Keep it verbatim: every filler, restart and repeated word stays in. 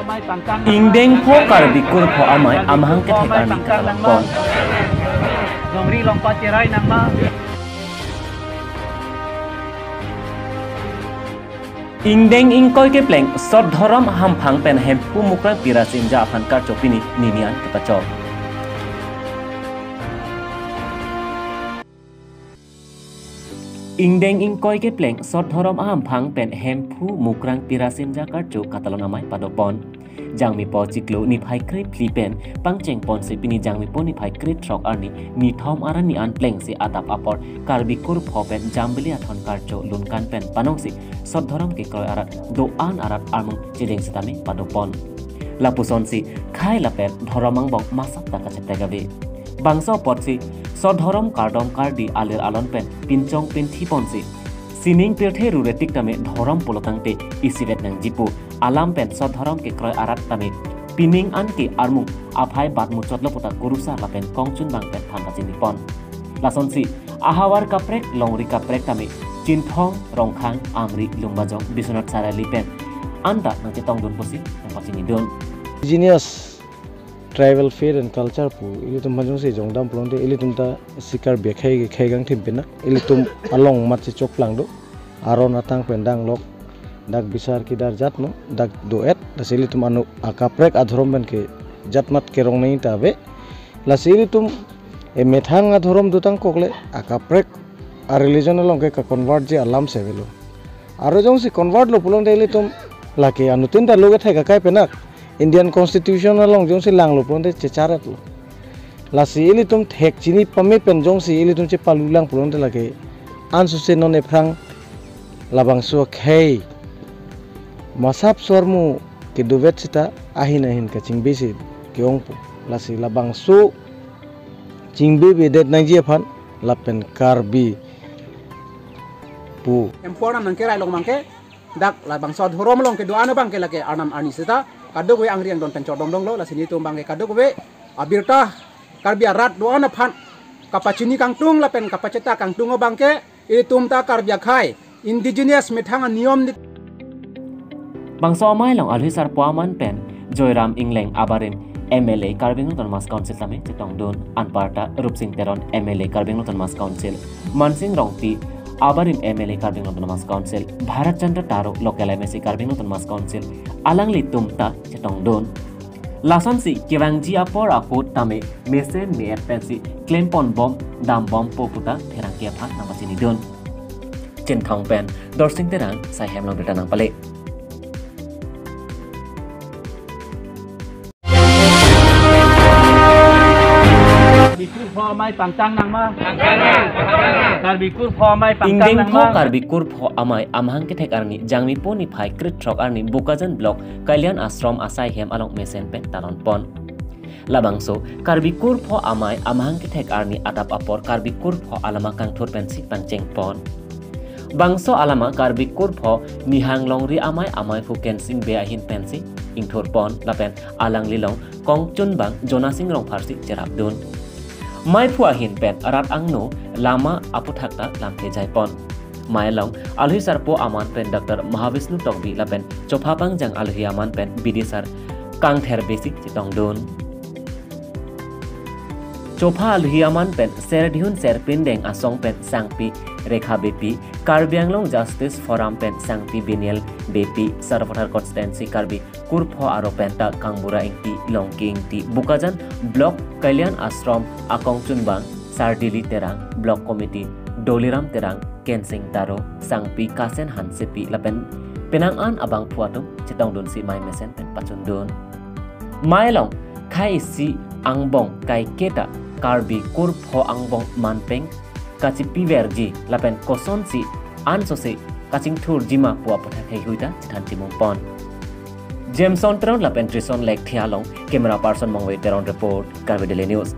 Ingdeng pho Karbi kurpho amei amahang kethek arni katalon pon. Longri longpat cherai nangma. Ingdeng ingkoi kepleng sot dhorom hamphang pen Hemphu Mukrang Pirasinja aphan karcho pini nini an kepachok. Ingdeng ingkoi kepleng sot dhorom ahamphang pen Hemphu Mukrang Pirasinja karcho katalon amei padopon. Jangmipo chiklo niphai krephli pen pangcheng ponsi pini Jangmipo niphai krethrok arni nithom arni an plengsi adap apor Karbi kurpho pen Jambili Athon karcho lunkan pen panongsi sot dhorom kekroi arat do-an arat armung chedeng setame padopon. Lapusonsi khei lapen dhorom angbong masap ta kachetek ave. Bangso apotsi sot dhorom kardom kardi alir alon pen pinchong pinthi ponsi sining pirthe rure tik tame dhorom pulo tangte isivet nangji pu alam pen sot dhorom kekroi arat tame pining an ke armung aphai bat muchotlo puta kurusar lapen kongchunbang pen than pachini pon. Lasonsi ahavar kaprek longri kaprek tame Chinthong, Rongkhang, Amri, Lumbajong, Biswanath Chariali pen anta nangchetongdun pusi nangpachinidun. Indigenous tribal faith and culture pu ilitum aphan jongsi jongdam pulote ilitum ta si Karbi akhei khei kangthim pena ilitum along mat si chokplang do. Aron atang pen danglok dak bisar kidar jat no dak do-et, lasi ilitum anu akaprek adhorom pen ke jat mat kerong nangji ta ave. Lasi ilitum emethang adhorom dotang kokle akaprek a religion along ke ka convert ji alam si avelo. Aro jongsi convert lo pulote ilitum lake anuttin ta lo kethek akai penak Indian Constitution along jongsi langlo pulote checharet lo. Lasi ilitum thek chini pame pen jongsi ilitum chepalu lang pulote lake ansose non ephrang labangso akhei masap swarmu kedovet seta ahin ahin kachingbe si ke-ongpo. Lasi labangso chingbe bedet nangji aphan lapen Karbi pu. Empor nam nangkerai long abangke dak labangso adhorom along kedo-an abangke lake arnam arni seta kadokave angri angdon pen chodom donglo, lasi nelitum abangke kadokave abirta Karbi arat do-an aphan kapachini kangtung lapen kapacheta kangtung abangke ilitum ta Karbi akhei indigenous methang aniyom di. Bangso amei along alhi sarpo aman pen Joyram Engleng abarim M L A Karbi Anglong Autonomous Council tame chetongdun, anparta Rupsing Teron M L A Karbi Anglong Autonomous Council, Mansing Rongpi abarim M L A Karbi Anglong Autonomous Council, Bharat Chandra Taro local M A C Karbi Anglong Autonomous Council, alanglitum ta chetongdun. Lasonsi kevangji apor ahut tame mesen me-et pensi klempon bom dambompo puta pherangke aphan nangpachinidun. Chinthong pen Dorsing Terang, Saihem along birta nangpale. Karbi kurpho amei pangtang nangma. Karbi kurpho amei pangtang nangma. Ingdeng pho Karbi kurpho amei amahang kethek arni Jangmipo niphai krethrok arni Bokajan Block Kalyan Ashram asaihem along mesen pen talon pon. Labangso Karbi kurpho amei amahang kethek arni adap apor Karbi kurpho alama kangthur pensi pangcheng pon. Bangso alama Karbi kurpho Nihang Longri amei ameiphu Kensing Bey ahin pensi ingthur pon lapen alangli along kongchunbang Jonasing Rongphar si cherapdun. Meiphu ahin pen rat angno lama aputhak ta lamthe jai pon. Mei along alhi sarpo aman pen Doctor Mahavishnu Tokbi lapen chopha pangjang alhi aman pen bidisar Kangther Bey si chetongdun. Chopha alhi aman pen serdihun serpindeng asong pen sangpi Rekha Beypi, Karbi Anglong Justice Forum pen sangpi Benial Beypi, Sarupathar Constituency Karbi kurpho aro penta Kangbura Ingti, Longki Ingti, Bokajan Block Kalyan Ashram akongchunbang Sardili Terang, Block Committee Doliram Terang, Kensing Taro, sangpi Kasen Hansepi lapen penang an abangphu atum chetongdunsi mei mesen pen pachundun. Mei along khei isi angbong kaiketa Karbi kurpho angbong manpeng kachipiverji lapen kosonsi ansose kachingthurji ma pu aputhak heihui ta chethan chimung pon. Jameson Teron lapen Trison Lekthia along camera person Mongve Teron report, Karbi Daily News.